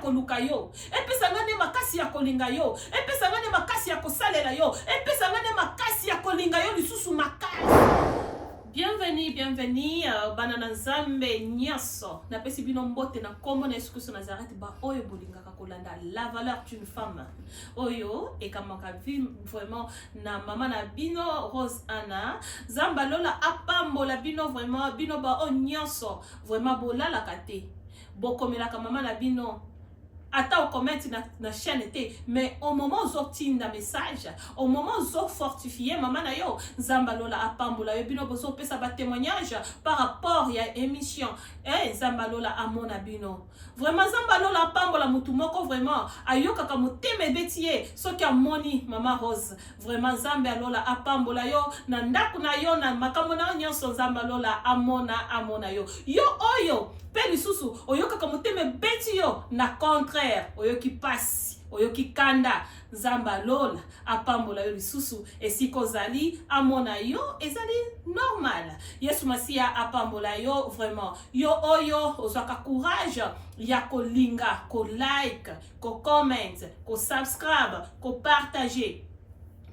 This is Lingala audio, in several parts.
koluka yo, epesa nga nde makasi ya kolinga yo, epesa nga nde makasi ya kosalela yo, epesa nga nde makasi ya kolinga yo lisusu makasi. Bienvenue, bienvenue euh, bana na Nzambe nyonso. Napesi bino mbote na kombo na Yesu Kristo Nazareth ba oyo bolingaka kolanda la valeur d'une femme. Oyo ekamaka vie vraiment na mama na bino Rose Anna. Nzambe lola apambola bino vraiment bino ba oyo nyonso vraiment bolalaka te. Bokomelaka mama na bino ata okommente na, na chaîne te mais au moment ozotinda message au moment ozofortifie mama na yo nzambe alola apambola yo bino bozopesa batémoignage par rapport ya émission eh, nzambe alola amona bino vraiment nzambe alola apambola motu moko vraiment ayokaka motema ebeti ye soki amoni mama rose Vraiment Nzambe ya lola apambola yo na ndako na yo na makambo na yo nyonso Nzambe ya lola amona amona yo. Yo oyo pe lisusu oyokaka motema ebeti yo na contraire oyoki pasi oyoki kanda Nzambe ya lola apambola yo lisusu esika ozali amona yo ezali normal. Yesu Masiya apambola yo vraiment. Yo oyo ozwaka courage ya kolinga ko like ko comment, ko subscribe, ko partager.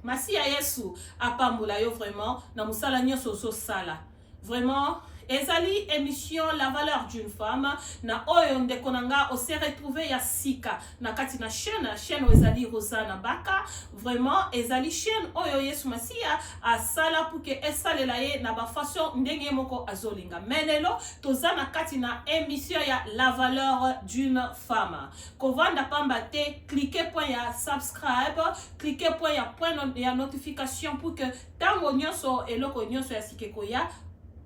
Masiya Yesu apambola yo vraiment na musala nyonso ozosala. Vraiment ezali émission la valeur d'une femme na oyo ndeko na nga ose retrouver ya sika na kati na chaîne chaîne oyo ezali Rosana Baka vraiment ezali chaîne oyo Yesu Masiya asala pour que esalela ye na ba façon ndenge ye moko azolinga mais lelo toza na kati na émission ya la valeur d'une femme kovanda pamba te cliquer point ya subscribe cliquer point ya point ya notification pour que tango nyonso eloko nyonso ya sika ekoya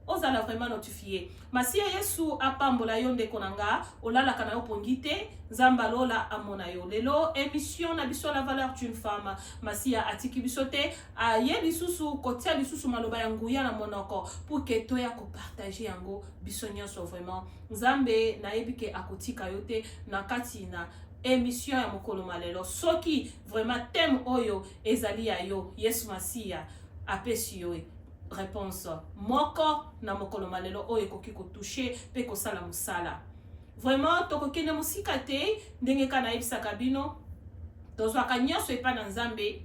ozala vraiment notifie masiya yesu apambola yo ndeko na nga olalaka na yo pongi te nzambe alola amona yo lelo émission na biso la valeur d'une femme masiya atiki biso te aye lisusu kotia lisusu maloba ya nguya na monoko pour que toya kopartage yango biso nyonso vraiment Nzambe nayebi ke akotika yo te na kati na emission ya mokolo ma lelo. Soki vraiment thème oyo ezali ya yo, Yesu Masiya apesi yo réponse moko na mokolo ma lelo oyo ekoki kotouche mpe kosala mosala. Vraiment tokokende mosika te ndenge kaka nayebisaka bino, tozwaka nyonso epai na Nzambe,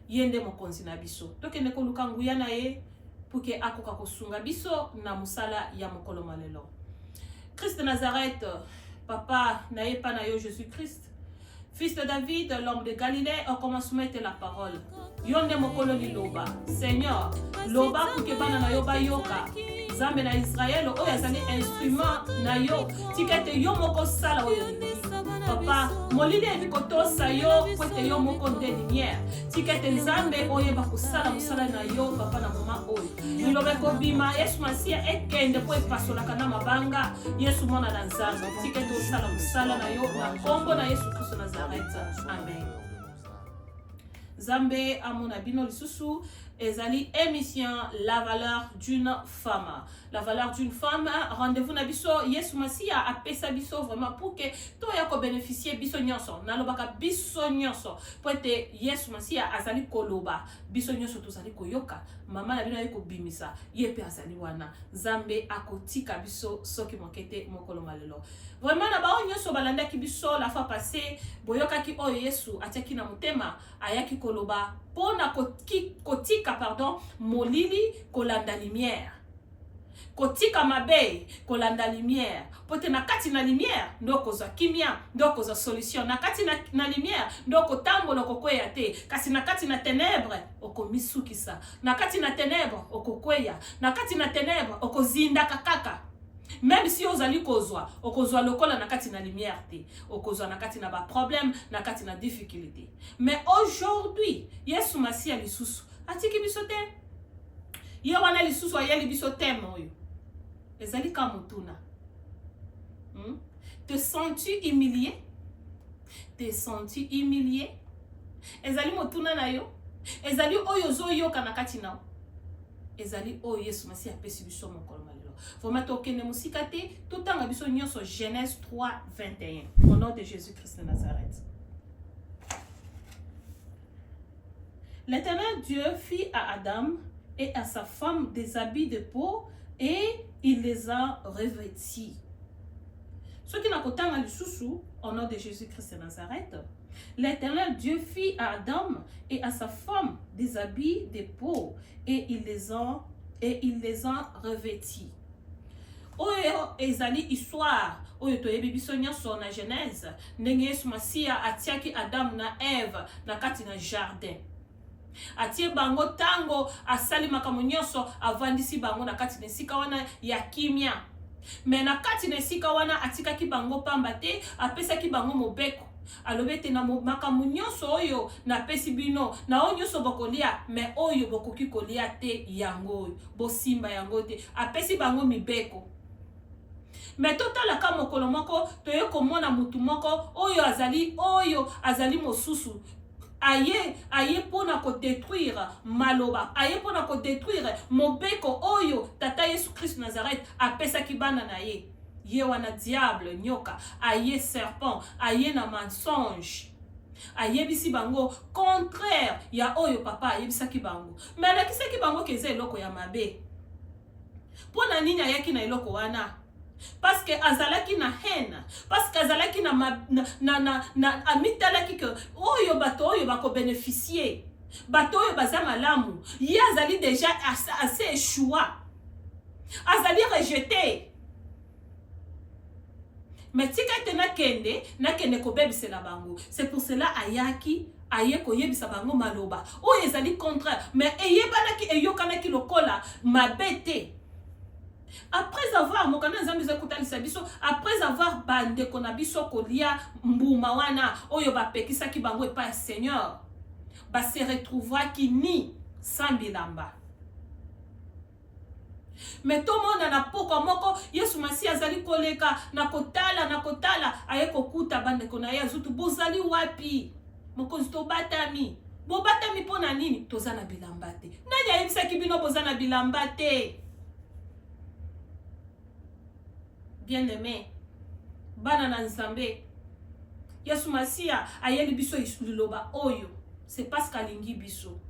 ye nde mokonzi na biso. Tokende koluka nguya na ye pour que akoka kosunga biso na mosala ya mokolo mwa lelo. Christ de Nazareth, papa na ye pa na yo Jésus Christ, fils de David, l'homme de Galilée, au commencement était la parole. Yo nde mokolo liloba. Seigneur, loba pour que bana na yo bayoka. Nzambe na Israël oyo azali instrument na yo, tika ete yo moko sala oyo olingi. Papa, molili eyebi kotosa yo po ete yo moko nde lumière. Tika ete Nzambe oyeba kosala mosala na yo papa na moma oyo. Liloba ekobima Yesu Masiya ekende mpo epasolaka na mabanga. Yesu mwana na Nzambe, tika ete osala mosala na yo na nkombo na Yesu Kristo Nazareth. Amen. Nzambe amona bino lisusu ezali émission la valeur d'une femme la valeur d'une femme rendez-vous na biso yesu masiya apesa biso vraiment pour que toya kobénéficie biso nyonso nalobaka biso nyonso mpo ete yesu masiya azali koloba biso nyonso tozali koyoka mama na bino aye kobimisa ye mpe azali wana nzambe akotika biso soki moke te mokolo ma lelo vraiment na baoyo nyonso balandaki biso la fois passée boyokaki oyo yesu atiaki na motema ayaki koloba mpo na kotika pardon molili kolanda lumière kotika mabe kolanda lumière mpo te na kati na lumière nde okozwa kimia nde okozwa solution na kati na, na lumière nde okotambola okokweya te kasi na kati na ténèbre okomisukisa na kati na ténèbre okokweya na kati na ténèbre okozindaka kaka meme si ozali kozwa okozwa lokola na kati na lumière te okozwa na kati na baproblème na kati na difficulté mais aujourd'hui yesu masiya lisusu atiki biso te ye wana lisusu ayeli biso teme oyo ezali ka motuna hmm? te sens-tu humilié te sens-tu humilié ezali motuna na yo ezali oyo ozoyoka na kati na yo ezali oyo yesu masiya apesi biso mokolo ma lelo vraiment tokende mosika te totanga biso nyonso genèse 3 21 au nom de jésus christ de nazareth L'Éternel Dieu fit à Adam et à sa femme des habits de peau et il les a revêtis. Soki nakotanga lisusu, au nom de Jésus-Christ de Nazareth, l'Éternel Dieu fit à Adam et à sa femme des habits de peau et il les en et il les en revêtit. Oyo ezali histoire oyo toyebi biso nyonso na Genèse, ndenge Yesu Masiya atiaki Adam na Eve na kati na jardin. Atie bango ntango asali makambo nyonso, avandisi bango na kati na esika wana ya kimia. Me na kati na esika wana atikaki bango pamba te, apesaki bango mobeko. Alobi ete na makambo nyonso oyo napesi bino, na oyo nyonso bokolia, me oyo bokoki kolia te yango oyo, bosimba yango te. Apesi bango mibeko. Me totalaka mokolo moko toye komona motu moko oyo azali oyo azali mosusu aye aye mpo na kodetruire maloba, aye mpo na kodetruire mobeko oyo Tata Yesu Kristo Nazareth apesaki bana na ye. Ye wana diable, nyoka, aye serpent, aye na mensonge, ayebisi bango contraire ya oyo papa ayebisaki bango, me alakisaki bango ke eza eloko ya mabe. Mpo na nini ayaki na eloko wana? Parce que azalaki na haine, parce que azalaki na, ma, na, na, na, na amitalaki ke oyo bato oyo bakobeneficie, bato oyo baza malamu, ye azali deja ase echoua, azali rejete. Me tika ete nakende, nakende kobebisela bango. C'est pour cela ayaki, aye koyebisa bango maloba oyo ezali contraire, mais eyebanaki, eyokanaki lokola mabe te. Après avoir, mokanda Nzambe eza kotalisa biso, après avoir bandeko na biso kolia mbuma wana oyo bapekisaki bango epai ya Seigneur, ba se retrouvaki ni sans bilamba. Me tomona na pokwa moko Yesu Masiya azali koleka na kotala na kotala, aye kokuta bandeko na ye, azutu bozali wapi? Mokonzi, tobatami. Bobatami mpo na nini? Toza na bilamba te. Nani ayebisaki bino boza na bilamba te? Bien aimé, bana na Nzambe, Yesu Masiya ayeli biso liloba oyo, c'est parce qu'alingi biso,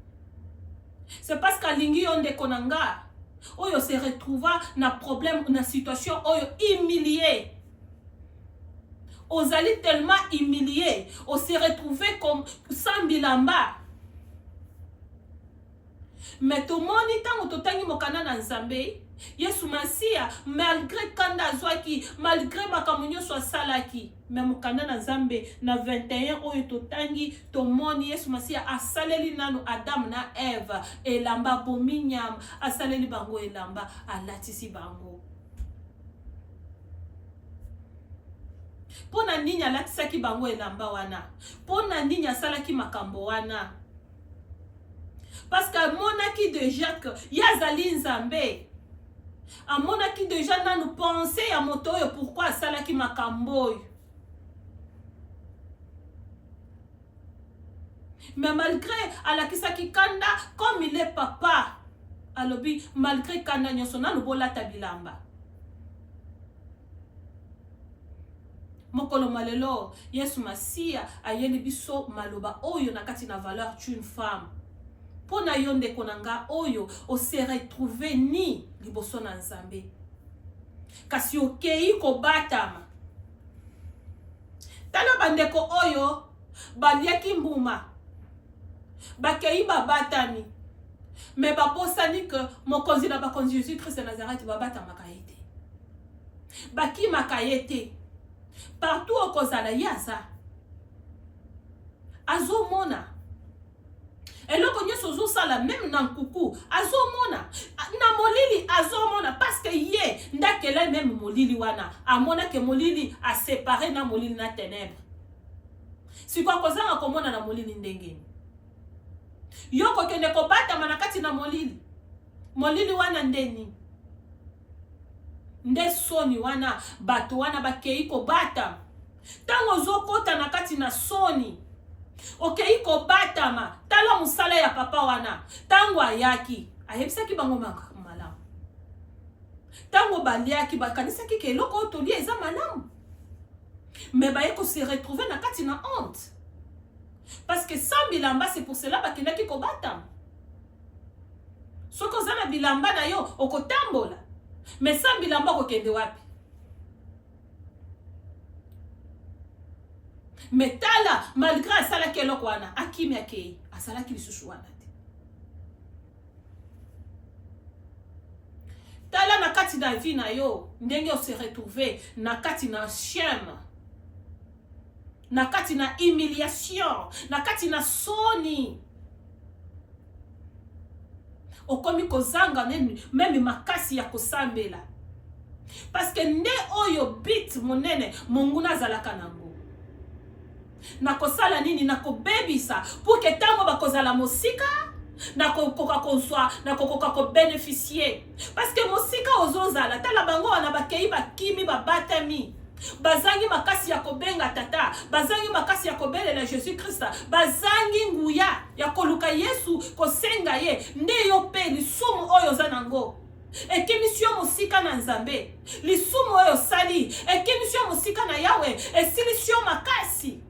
c'est parce qu'alingi yo ndeko na nga oyo se retrouva na problème, na situation oyo humilié. Ozali tellement humilié, o se retrouve comme sans bilamba. Me tomoni ntango totangi mokanda na Nzambe, Yesu Masiya, malgré kanda azwaki, malgré makambo nyonso asalaki, me mokanda na Nzambe na 21 oyo totangi, tomoni Yesu Masiya asaleli nanu Adam na Eve elamba, abomi nyama, asaleli bango elamba, alatisi bango. Mpo na nini alatisaki bango elamba wana? Mpo na nini asalaki makambo wana? Parce que amonaki deja que ye azali Nzambe. Amonaki deja nanu pensée ya moto oyo, pourquoi asalaki makambo oyo. Mais malgré alakisaki kanda, comme il est papa, alobi malgré kanda nyonso nanu bolata bilamba. Mokolo mwa lelo Yesu Masiya ayeli biso maloba oyo na kati na valeur d'une femme. Mpo na yo ndeko na nga oyo ose retrouve ni liboso na Nzambe, kasi okei kobatama. Tala bandeko oyo baliaki mbuma, bakei babatami, me babosani ke mokonzi na bakonzi Jésus Christ de Nazareth babatamaka ye te, bakimaka ye te. Partout okozala, ye aza azomona eloko nyonso ozosala, meme na nkuku azomona, na molili azomona, parce que ye ndakela meme molili wana amonake molili asepare na molili na ténèbre. Sikoyo akozanga komona na molili ndenge nini? Yo kokende kobatama na kati na molili, molili wana nde nini? Nde soni wana bato wana bakei kobatama. Ntango ozokota na kati na soni, okei kobatama. Tala mosala ya papa wana, ntango ayaki ayebisaki bango malamu. Ntango baliaki, bakanisaki ke eloko oyo tolia eza malamu, me baye kose retrouver na kati na honte, parce que sans bilamba. C'est pour cela bakendaki kobatama. Soki oza na bilamba na yo, okotambola, mais sans bilamba okokende wapi? Mais tala, malgré asalaki eloko wana, akimi akei, azalaki lisusu wana te. Tala na kati na vie na yo ndenge ose retrouver na kati na shame, na kati na humiliation, na kati na soni. Okomi kozanga nini meme makasi ya kosambela, parce que nde oyo bit monene monguna azalaka nango nakosala nini, nakobebisa pour que ntango bakozala mosika nakokoka kozwa, nakokoka kobeneficie, parce que mosika ozozala. Tala bango wana bakei, bakimi, babatami, bazangi makasi ya kobenga tata, bazangi makasi ya kobelela Jésus Christ, bazangi nguya ya koluka Yesu, kosenga ye. Nde yo mpe lisumu oyo oza nango ekimisi yo mosika na Nzambe. Lisumu oyo osali ekimisi yo mosika na Yawe, esilisi yo makasi.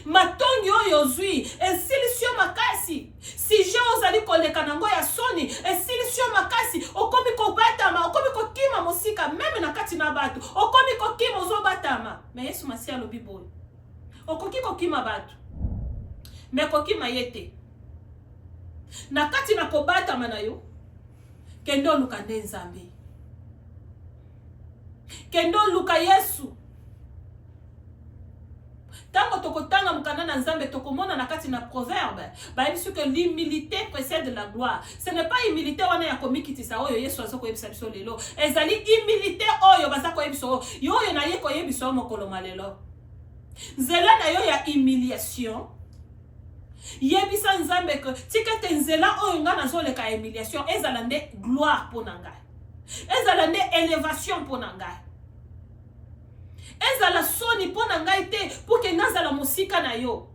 Matongi oyo ozwi esilisi yo makasi. Sujet ozali koleka nango ya soni esilisi yo makasi. Okomi kobatama, okomi kokima mosika, meme na kati na bato okomi kokima, ozobatama. Me Yesu Masiya alobi boye: okoki kokima bato, me kokima ye te. Na kati na kobatama na yo, kende oluka nde Nzambe, kende oluka Yesu. Ntango tokotanga mokanda na Nzambe, tokomona na kati na Proverbe bayebisi que l'humilité précède la gloire. Ce n'est pas humilité wana ya komikitisa oyo Yesu aza koyebisa biso lelo, ezali humilité oyo baza koyebisa yo, oyo naye koyebisa yo mokolo ma lelo. Nzela na yo ya humiliation, yebisa Nzambe ke tika ete nzela oyo ngai nazoleka ya humiliation ezala nde gloire mpo na ngai, ezala nde élévation mpo na ngai, ezala soni mpo na ngai te mpo ke nazala mosika na yo.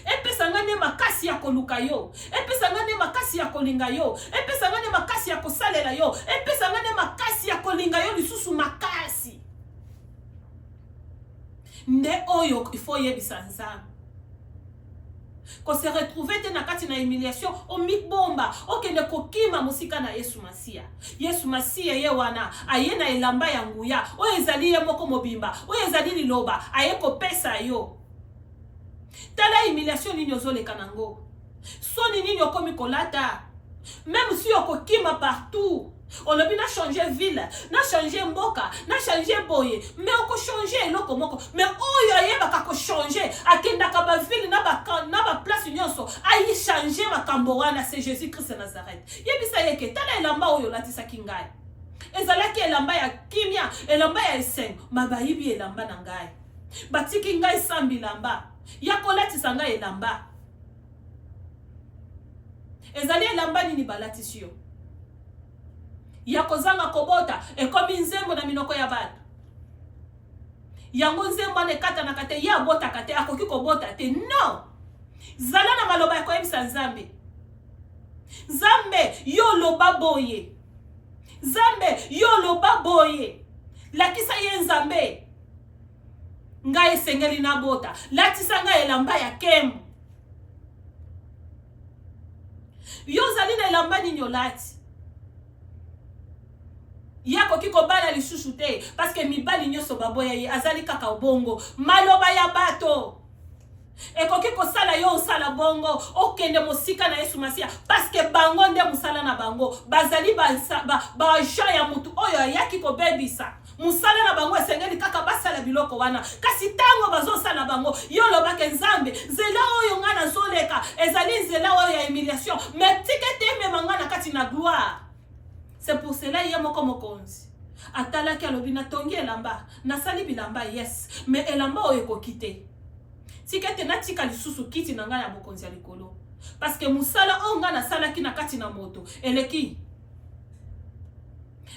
Epesa ngai nde makasi ya koluka yo, epesa ngai nde makasi ya kolinga yo, epesa ngai nde makasi ya kosalela yo, epesa ngai nde makasi ya kolinga yo lisusu makasi. Nde oyo ifo oyebisa Nzambe. Kose retrouver te na kati na humiliation, omibomba, okende kokima mosika na Yesu Masiya. Yesu Masiya ye wana aye na elamba ya nguya oyo ezali ye moko mobimba, oyo ezali liloba aye kopesa yo. Tala humiliation nini ozoleka nango, soni nini okomi kolata. Même si okokima partout, olobi na change ville, na change mboka, na change boye, mais okochange eloko moko? Mais oyo ayebaka kochange, akendaka baville na baplace nyonso, ayichange makambo wana, c'est Jésus Christ ya Nazareth. Yebisa ye ke tala elamba oyo olatisaki ngai, ezalaki elamba ya kimia, elamba ya esengo, ma bayibi elamba na ngai, batiki ngai sans bilamba ya kolatisa ngai. Elamba ezali elamba nini balatisi yo ya kozanga kobota? Ekomi nzembo na minoko ya bato. Yango nzembo wana ekatanaka te. Ye abotaka te, akoki kobota te. Non, zala na maloba ya koyebisa Nzambe: Nzambe, yo oloba boye, Nzambe, yo oloba boye. Lakisa ye: Nzambe, ngai esengeli nabota, latisa ngai elamba ya nkembo. Yo ozali na elamba nini olati? Ye akoki kobala lisusu te parce que mibali nyonso baboya ye, azali kaka bongo. Maloba ya bato ekoki kosala yo osala bongo, okende mosika na Yesu Masiya, parce que bango nde mosala na bango bazali baagent ba, ba ya motu oyo ayaki kobebisa. Mosala na bango esengeli kaka basala biloko wana. Kasi ntango bazosala bango, yo olobake: Nzambe, nzela oyo ngai nazoleka ezali nzela oyo ya humiliation, mais tika ete emema ngai na kati na gloire. C'est pour cela ye moko mokonzi atalaki, alobi: natongi elamba, nasali bilamba, yes, mais elamba oyo ekoki te. Tika ete natika lisusu kiti na ngai ya bokonzi ya likolo, parce que mosala oyo ngai nasalaki na kati na moto eleki.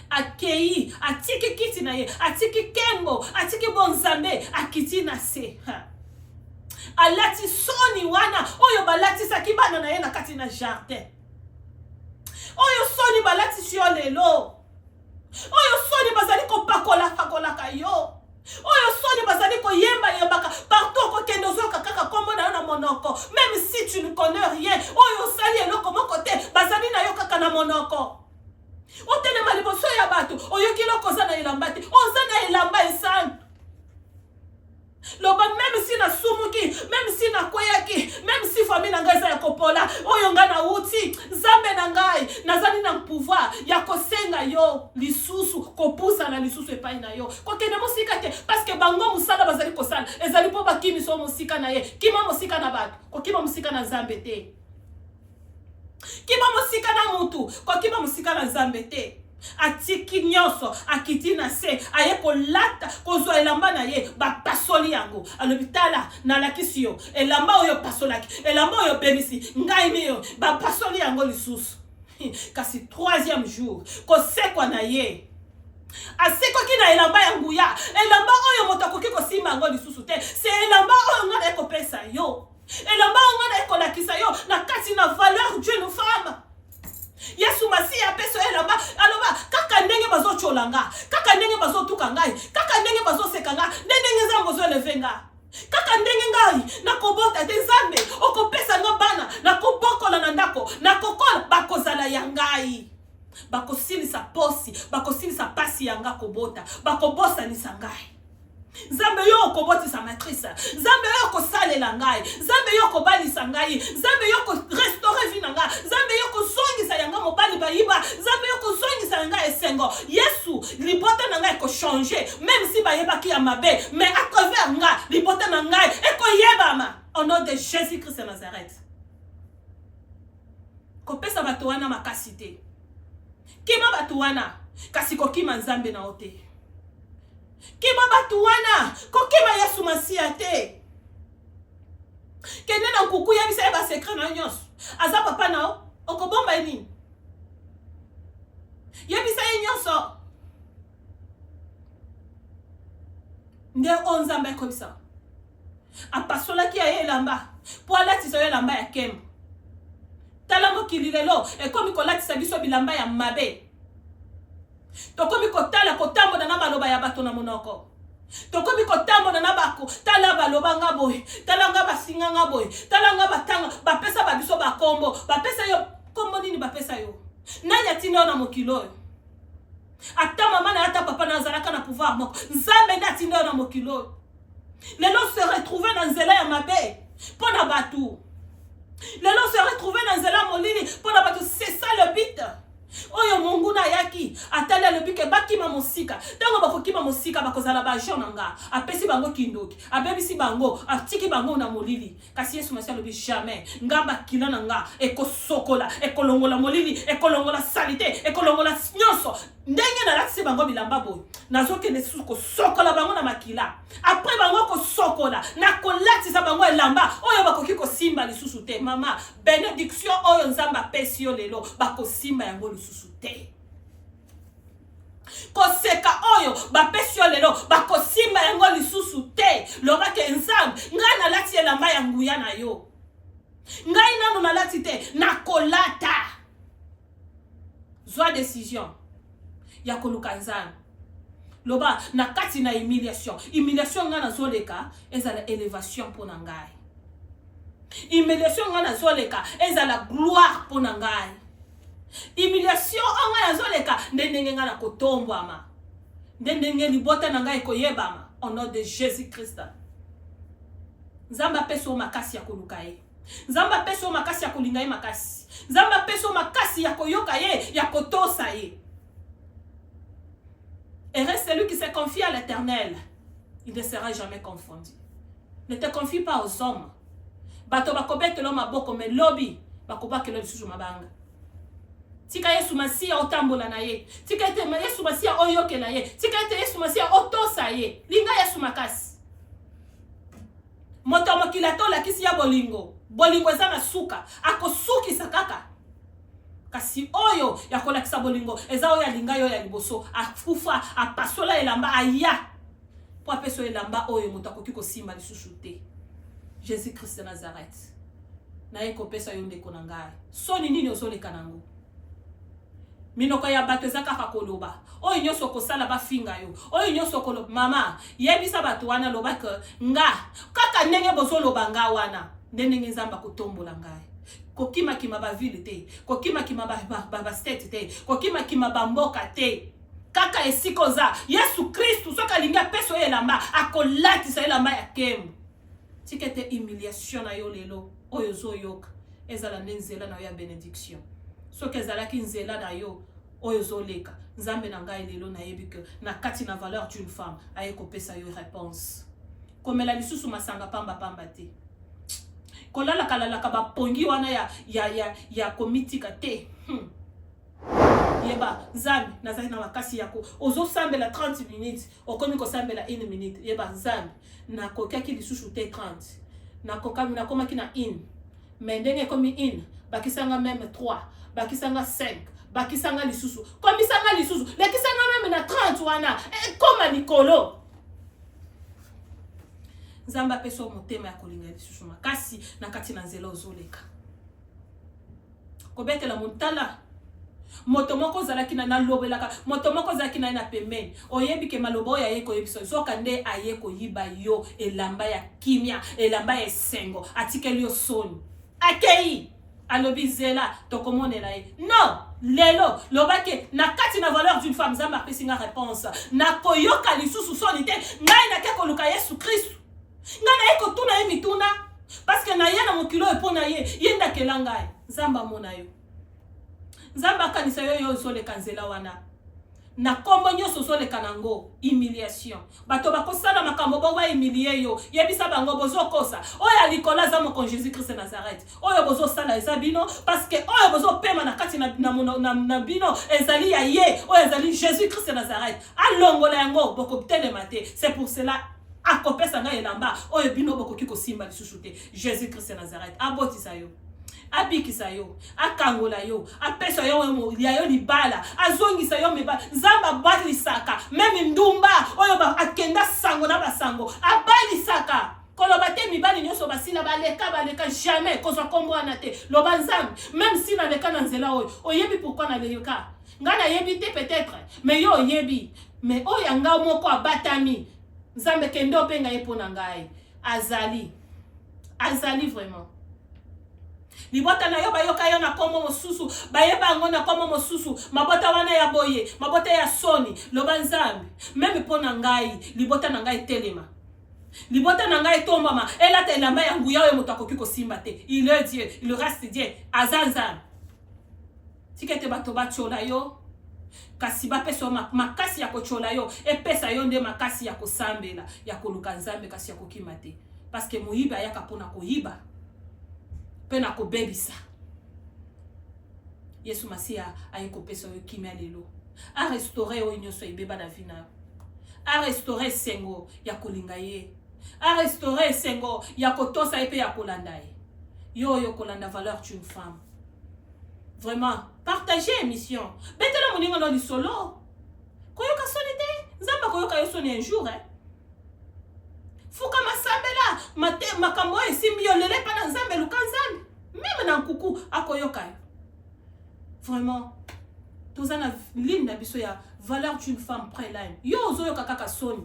Akei, atiki kiti na ye, atiki nkembo, atiki bonzambe, akiti na se, alati soni wana oyo balatisaki bana na ye na kati na jardin. Oyo soni balatisi yo lelo, oyo soni bazali kopakola-pakolaka yo, oyo soni bazali koyembayembaka partout okokende, ozoyoka kaka nkombo na yo na monoko, même si tu ne connais rien, oyo osali eloko moko te, bazali na yo kaka na monoko. Otelema liboso ya bato, oyoki eloko, oza na elamba te. Oza na elamba esantu. Loba: même si nasumuki, ya kosenga yo lisusu kopusana lisusu epai na yo. Kokende mosika te, paske bango mosala bazali kosala ezali mpo bakimisa yo mosika na ye. Kima mosika na bato, kokima mosika na Nzambe te. Kima mosika na mutu, kokima mosika na Nzambe te. Atiki nyonso, akiti na se, aye kolata, kozwa elamba na ye, bapasoli yango. Alobi, tala, nalakisi yo elamba oyo opasolaki, elamba oyo obebisi, ngai miyo, bapasoli yango lisusu. Kasi troisième jour, kosekwa na ye, asekwaki na elamba ya nguya, elamba oyo moto akoki kosimba yango lisusu te. Se elamba oyo ngai naye kopesa yo, elamba oyo ngai naye kolakisa yo na kati na valeur d'une femme. Yesu Masiya apesa yo elamba, aloba kaka ndenge bazotyola nga, kaka ndenge bazotuka ngai, kaka ndenge bazoseka nga, nde ndenge Nzambe ozoeleve nga, kaka ndenge ngai nakobota te, Nzambe okopesa nga bana, nakobokola na ndako, nakokola, bakozala ya ngai, bakosilisa posi, bakosilisa pasi ya nga kobota, bakobosanisa ngai. Nzambe yo okobotisa matrice, Nzambe yo okosalela ngai, Nzambe yo okobalisa ngai, Nzambe yo okorestaure vie na ngai, Nzambe yo okozongisa yanga mobali bayiba, Nzambe yo okozongisa yanga esengo. Yesu, libota na ngai ekochange, meme si bayebaki ya mabe, mais à travers nga libota na ngai ekoyebama au nom de Jésus Christ de Nazareth. Kopesa bato wana makasi te, kima bato wana, kasi kokima Nzambe na yo te. Kima bato wana, kokima Yesu Masiya te. Kende na nkuku, yebisa ye basekret na yo nyonso. Aza papa na yo, okobomba ye nini? Yebisa ye nyonso. Nde oyo Nzambe akoyebisa. Apasolaki ya ye elamba mpo alatisa yo elamba ya nkembo. Tala mokili lelo ekomi kolatisa biso bilamba ya mabe. Tokomi kotala kotambola na maloba ya bato na monoko. Tokomi kotambola na bako, tala baloba nga boye, tala nga basinga nga boye, tala nga batanga, bapesa ba biso bakombo, bapesa yo kombo nini bapesa yo? Nani atinda yo na mokili oyo? Ata mama na ata papa na azalaka na pouvoir moko, Nzambe nde atinda yo na mokili oyo. Lelo se retrouver na nzela ya mabe mpo na bato. Lelo se retrouver na nzela molili mpo na bato, c'est ça le but. Oyo monguna ayaki atali, alobi ke bakima mosika. Ntango bakokima mosika, bakozala baagent na nga. Apesi bango kindoki, abebisi bango, atiki bango na molili. Kasi Yesu Masiya alobi jamais, nga makila na nga ekosokola, ekolongola molili, ekolongola salite, ekolongola nyonso. Ndenge nalatisi bango bilamba boye, nazokende susu kosokola bango na makila. Après bango kosokola, nakolatisa bango elamba oyo bakoki kosimba lisusu te. Mama, benediction oyo Nzambe apesi yo lelo, bakosimba yango lisusu te. Koseka oyo bapesi yo lelo, bakosimba yango lisusu te. Loba ke Nzambe, ngai nalati elamba ya nguya na yo. Ngai nanu nalati te, nakolata. Zwa decision ya koluka Nzambe. Loba na kati na humiliation, humiliation ngai nazoleka ezala elevation mpo na ngai. Humiliation ngai nazoleka ezala gloire mpo na ngai. Humiliation oyo ngai nazoleka nde ndenge ngai nakotombwama, nde ndenge libota na ngai ekoyebama au nom de Jésus Christ. Nzambe apesa yo makasi ya koluka ye. Nzambe apesa yo makasi ya kolinga ye makasi. Nzambe apesa yo makasi ya koyoka ye, ya kotosa ye. Heureux celui qui se confie à l'Éternel, il ne sera jamais confondu. Ne te confie pas aux hommes. Bato bakobetela maboko, mais lobi bakobakela lisusu mabanga. Tika Yesu Masiya otambola na ye. Tika ete Yesu Masiya oyokela ye. Tika ete Yesu Masiya otosa ye. Linga Yesu makasi. Moto ya mokili ata olakisi ya bolingo, bolingo eza na suka, akosukisa kaka. Kasi oyo ya kolakisa bolingo eza oyo alinga yo ya liboso, akufa, apasola elamba, aya mpo apesa yo elamba oyo moto akoki kosimba lisusu te. Jésus Christ de Nazareth, naye kopesa yo ndeko na ngai. Soni nini ozoleka nango? Minoko ya bato eza kaka koloba. Oyo nyonso okosala bafinga yo. Oyo nyonso okoloba, mama, yebisa bato wana, loba ke nga kaka ndenge bozoloba nga wana, nde ndenge Nzambe akotombola ngai. Kokimakima ba ville te, kokimakima ba state te, kokimakima ba mboka te. Kaka esika oza, Yesu Kristu soki alingi apesa yo elamba, akolatisa elamba ya nkembo. Tika ete humiliation na yo lelo oyo ozoyoka ezala nde nzela na yo ya benediction. Soki ezalaki nzela na yo oyo ozoleka. Nzambe na ngai, lelo nayebi ke na kati na Valeur d'une femme aye kopesa yo réponse. Komela lisusu masanga pambapamba te, kolalakalalaka bapongi wana ya komitika te. Yeba Nzambe, nazali na makasi ya ko ozosambela 30 minutes, okomi kosambela 1 minute. Yeba Nzambe, nakokaki lisusu te 30, nakokami, nakomaki na 1, mais ndenge ekomi 1, bakisanga même 3, bakisanga 5, bakisanga lisusu, komisanga lisusu, lekisanga même na 30 wana, ekoma likolo. Nzambe apesa yo motema ya kolinga lisusu makasi na kati na nzela ozoleka. Kobetela motala moto moko ozalaki na, nalobelaka moto moko ozalaki na ye na pembeni, oyebi ke maloba oyo aye koyebisa, zoka nde aye koyiba yo elamba ya kimia, elamba ya esengo, atikeli yo soni, akei, alobi zela tokomonela ye. Non, lelo lobaki na kati na Valeur d'une femme, Nzambe apesi nga réponse, nakoyoka lisusu soni te. Ngai nake koluka Yesu Kristu, ngai naye kotuna ye mituna, parce que naye na mokili oyo mpo na ye. Ye ndakela ngai. Nzambe amona yo, Nzambe akanisa yo. Yo ozoleka nzela wana na nkombo nyonso ozoleka nango humiliation, bato bakosala makambo bo bahumilie yo, yebisa bango bozokosa. Oyo ya likolo aza mokonzi, Jésus Christ Nazareth. Oyo bozosala eza bino, parce que oyo bozopema na kati na bino ezali ya ye oyo ezali Jésus Christ Nazareth. Alongola yango, bokotelema te. C'est pour cela akopesa ngai elamba oyo bino bokoki kosimba lisusu te. Jésus Christ Nazareth abotisa yo, abikisa yo, akangola yo, apesa yo ya yo libala, azongisa yo mibala. Nzambe abalisaka même ndumba oyo akenda sango na basango, abalisaka. Koloba te mibali nyonso basila, baleka, baleka, jamais kozwa nkombo wana te. Loba: Nzambe, même si naleka na nzela oyo, oyebi pourquoi naleka. Ngai nayebi te peut-être, mais yo oyebi. Mais oyo ya ngai moko abatami, Nzambe, kende obenga ye mpo na ngai. Azali, azali vraiment. Libota na yo bayoka yo na nkombo mosusu, bayeba yango na nkombo mosusu, mabota wana ya boye, mabota ya soni. Loba: Nzambe, même mpo na ngai, libota na ngai etelema, libota na ngai etombama, elata elamba ya nguya oyo moto akoki kosimba te. Il est Dieu, il reste Dieu, aza Nzambe. Tika ete bato batiola yo, kasi bapesa yo makasi ya kotiola yo, epesa yo nde makasi ya kosambela, ya koluka Nzambe, kasi ya kokima te, parce que moyibi ayaka mpona koyiba mpe na kobebisa. Yesu Masiya aye kopesa yo kimia lelo, arestaure oyo nyonso ebeba na vie na yo, arestaure esengo ya kolinga ye, arestaure esengo ya kotosa ye mpe ya kolanda ye. Yo oyo kolanda Valeur d'une femme, vraiment partage émission, betela moninga no lisolo. Koyoka soni te, Nzambe akoyoka yo soni un jour, eh? Fuka masambela, makambo oyo esimbi yo lelo epa na Nzambe, luka Nzambe même na nkuku, akoyoka yo vraiment. Toza na ligne na biso ya Valeur d'une femme prayer line. Yo ozoyoka kaka soni,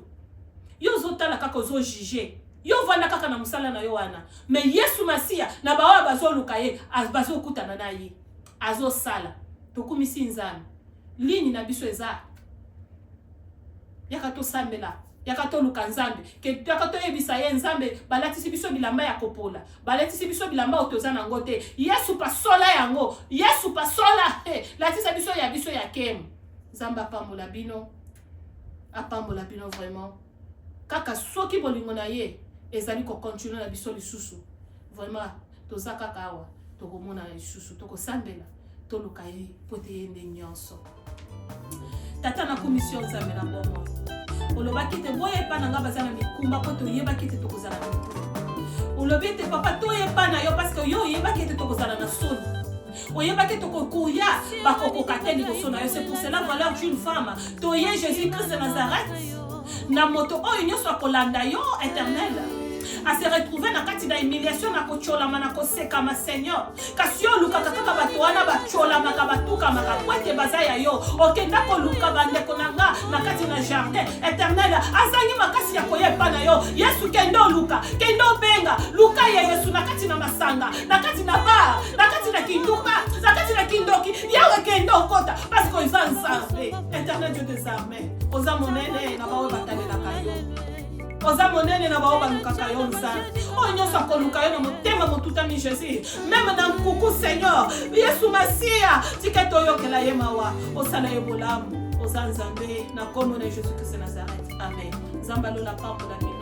yo ozotala kaka, ozojuge, yo ovanda kaka na mosala na yo wana, mais Yesu Masiya na baoyo bazoluka ye, bazokutana na ye, azosala. Tokumisi Nzambe. Ligne na biso eza: yaka tosambela, yaka toluka Nzambe, yaka toyebisa ye: Nzambe, balatisi biso bilamba ya kopola, balatisi biso bilamba oyo toza nango te. Yesu, pasola yango. Yesu, pasola, hey, latisa biso ya biso ya kemu. Nzambe apambola bino, apambola bino vraiment. Kaka soki bolingo na ye ezali kocontinue na biso lisusu, vraiment toza kaka awa, tokomonana lisusu, tokosambela, toluka ye po ete ye nde nyonso. Tata, nakumisi yo, Nzambe na bomoi. Olobaki ete boyeba na ngai baza na mikumba, mpo toyebaki ete tokozala na mikumba. Olobi ete, Papa, toyeba na yo, parce que yo oyebaki ete tokozala na soni, oyebaki tokokuya, bakokoka te liboso na yo. C'est pour cela, Valeur d'une femme, toye, Jésus Christ de Nazareth, na moto oyo nyonso akolanda yo, Éternel, ase retrouve na kati na humiliation, na kotyolama, na kosekama, Seigneur. Kasi yo olukaka kaka bato wana batyolamaka, batukamaka, po ete baza ya yo. Okenda koluka bandeko na nga na kati na jardin, Éternel, azangi makasi ya koya epa na yo. Yesu, kende oluka, kende obenga, luka ye Yesu na kati na masanga, na kati na bar, na kati na kinduka, na kati na kindoki. Yawe, kende okota, parce que oza Nzambe, Éternel Dieu des armées, oza monene na baoyo batalelaka yo. Oza monene na baoyo balukaka yo, Nzambe. Oyo nyonso akoluka yo na motema motutami, Jésus, même na nkuku, Seigneur Yesu Masiya, tika ete oyokela ye mawa, osala ye bolamu. Oza Nzambe. Na nkombo na Jésus Christ Nazareth, amen. Nzambe alola pambola bino.